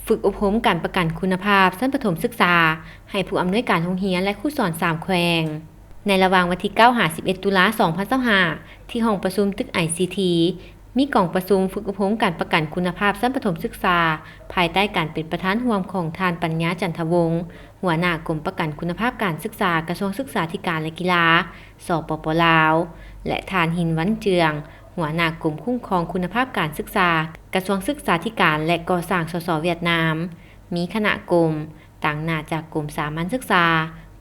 ຝຶກອົບຮົມການປະກັນຄຸນນະພາບຊັ້ນປະຖົມສຶກສາ ໃຫ້ຜູ້ອຳນວຍການໂຮງຮຽນ ແລະ ຄູສອນສາມແຂວງ. ໃນລະຫວ່າງວັນທີເກົ້າຫາສິບເອັດຕຸລາສອງພັນຊາວຫ້າ ທີ່ຫ້ອງປະຊຸມຕຶກ ໄອຊີທີ ມີກອງປະຊຸມຝຶກອົບຮົມການປະກັນຄຸນນະພາບຊັ້ນປະຖົມສຶກສາ ພາຍໃຕ້ການເປັນປະທານຮ່ວມຂອງທ່ານ ປັນຍາ ຈັນທະວົງ ຫົວໜ້າກົມປະກັນຄຸນນະພາບການສຶກສາ ກະຊວງສຶກສາທິການ ແລະ ກິລາ ສປປ ລາວ ແລະ ທ່ານ ຫິນ ວັນເຈືອງ ຫົວໜ້າກົມຄຸ້ມຄອງຄຸນນະພາບການສຶກສາ ກະຊວງສຶກສາທິການ ແລະ ກໍ່ສ້າງ ສສ ຫວຽດນາມ, ມີຄະນະກົມ, ຕາງໜ້າຈາກກົມສາມັນສຶກສາ,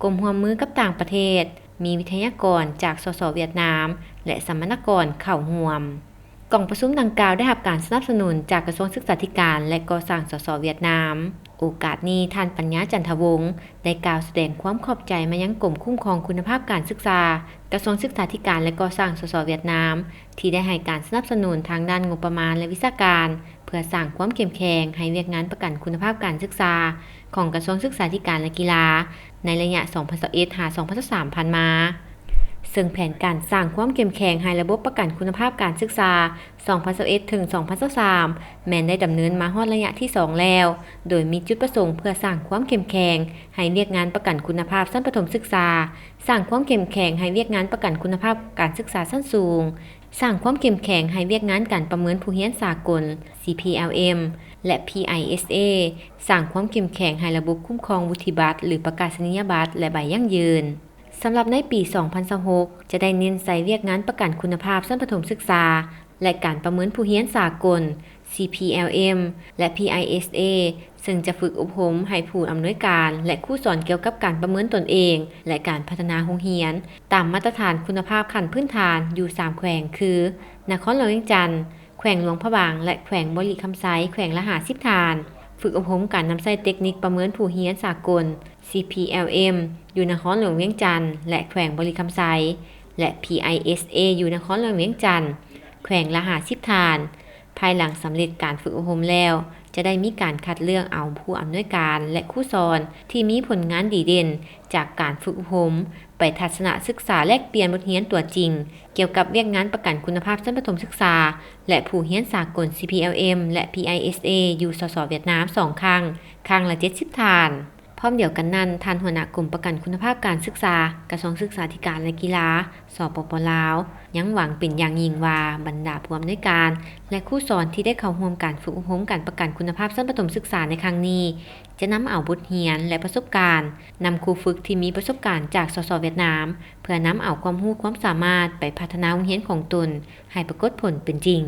ກົມຮ່ວມມືກັບຕ່າງປະເທດ, ມີວິທະຍາກອນຈາກ ສສ ຫວຽດນາມ ແລະ ສຳມະນາກອນເຂົ້າຮ່ວມ. ກອງປະຊຸມດັ່ງກ່າວໄດ້ຮັບການສະໜັບສະໜູນຈາກກະຊວງສຶກສາທິການ ແລະ ກໍ່ສ້າງ ສສ ຫວຽດນາມ. ໂອກາດນີ້ ທ່ານ ປັນຍາ ຈັນທະວົງ ໄດ້ກ່າວສະແດງຄວາມຂອບໃຈມາຍັງກົມຄຸ້ມຄອງຄຸນນະພາບການສຶກສາ, ກະຊວງສຶກສາທິການ ແລະ ກໍ່ສ້າງ ສສ ຫວຽດນາມ ທີ່ໄດ້ໃຫ້ການສະໜັບສະໜູນທາງດ້ານງົບປະມານ ແລະ ວິຊາການ ເພື່ອສ້າງຄວາມເຂັ້ມແຂງໃຫ້ວຽກງານປະກັນຄຸນນະພາບການສຶກສາ ຂອງກະຊວງສຶກສາທິການ ແລະ ກິລາ ໃນໄລຍະສອງພັນຊາວເອັດ ຫາ ສອງພັນຊາວສາມ ຜ່ານມາ, ເຊິ່ງແຜນການສ້າງຄວາມເຂັ້ມແຂງໃຫ້ລະບົບປະກັນຄຸນນະພາບການສຶກສາ ສອງພັນຊາວເອັດ ເຖິງ ສອງພັນຊາວສາມ ແມ່ນໄດ້ດຳເນີນມາຮອດໄລຍະທີສອງແລ້ວ, ໂດຍມີຈຸດປະສົງເພື່ອສ້າງຄວາມເຂັ້ມແຂງໃຫ້ວຽກງານປະກັນຄຸນນະພາບຊັ້ນປະຖົມສຶກສາ, ສ້າງຄວາມເຂັ້ມແຂງໃຫ້ວຽກງານປະກັນຄຸນນະພາບການສຶກສາຊັ້ນສູງ, ສ້າງຄວາມເຂັ້ມແຂງໃຫ້ວຽກງານການປະເມີນຜູ້ຮຽນສາກົນ ຊີ ພີ ແອລ ເອັມ ແລະ ພີ ໄອ ເອສ ເອ, ສ້າງຄວາມເຂັ້ມແຂງໃຫ້ລະບົບຄຸ້ມຄອງວຸດທິບັດ ຫຼື ປະກາສະນີຍະບັດ ແລະ ໃບຢັ້ງຢືນ. ສຳລັບໃນປີສອງພັນຊາວຫົກ ຈະໄດ້ເນັ້ນໃສ່ວຽກງານປະກັນຄຸນນະພາບຊັ້ນປະຖົມສຶກສາ ແລະ ການປະເມີນຜູ້ຮຽນສາກົນ ຊີ ພີ ແອລ ເອັມ ແລະ ພີ ໄອ ເອສ ເອ, ເຊິ່ງຈະຝຶກອົບຮົມໃຫ້ຜູ້ອຳນວຍການ ແລະ ຄູສອນກ່ຽວກັບການປະເມີນຕົນເອງ ແລະ ການພັດທະນາໂຮງຮຽນ ຕາມມາດຕະຖານຄຸນນະພາບຂັ້ນພື້ນຖານຢູ່ສາມແຂວງ ຄື ນະຄອນຫຼວງວຽງຈັນ, ແຂວງຫຼວງພະບາງ ແລະ ແຂວງບໍລິຄຳໄຊ ແຂວງລະຫ້າສິບທ່ານ, ຝຶກອົບຮົມການນຳໃຊ້ເຕັກນິກປະເມີນຜູ້ຮຽນສາກົນ ຊີ ພີ ແອລ ເອັມ ຢູ່ນະຄອນຫຼວງວຽງຈັນ ແລະ ແຂວງບໍລິຄຳໄຊ ແລະ ພີ ໄອ ເອສ ເອ ຢູ່ນະຄອນຫຼວງວຽງຈັນ ແຂວງລະຫ້າສິບທ່ານ. ພາຍຫຼັງສຳເລັດການຝຶກອົບຮົມແລ້ວ, ຈະໄດ້ມີການຄັດເລືອກເອົາຜູ້ອຳນວຍການ ແລະ ຄູສອນທີ່ມີຜົນງານດີເດັ່ນຈາກການຝຶກອົບຮົມ ໄປທັດສະນະສຶກສາແລກປ່ຽນບົດຮຽນຕົວຈິງ ກ່ຽວກັບວຽກງານປະກັນຄຸນນະພາບຊັ້ນປະຖົມສຶກສາ ແລະ ຜູ້ຮຽນສາກົນ ຊີ ພີ ແອລ ເອັມ ແລະ ພີ ໄອ ເອສ ເອ ຢູ່ ສສ ຫວຽດນາມ ສອງຄັ້ງ, ຄັ້ງລະເຈັດສິບທ່ານ. ພ້ອມດຽວກັນນັ້ນ, ທ່ານຫົວໜ້າກົມປະກັນຄຸນນະພາບການສຶກສາ ກະຊວງສຶກສາທິການ ແລະ ກິລາ ສປປ ລາວ ຍັງຫວັງເປັນຢ່າງຍິ່ງວ່າ ບັນດາຜູ້ອຳນວຍການ ແລະ ຄູສອນທີ່ໄດ້ເຂົ້າຮ່ວມການຝຶກອົບຮົມການປະກັນຄຸນນະພາບຊັ້ນປະຖົມສຶກສາໃນຄັ້ງນີ້ ຈະນຳເອົາບົດຮຽນ ແລະ ປະສົບການ ນຳຄູຝຶກທີ່ມີປະສົບການຈາກ ສສ ຫວຽດນາມ ເພື່ອນຳເອົາຄວາມຮູ້ຄວາມສາມາດໄປພັດທະນາໂຮງຮຽນຂອງຕົນໃຫ້ປາກົດຜົນເປັນຈິງ.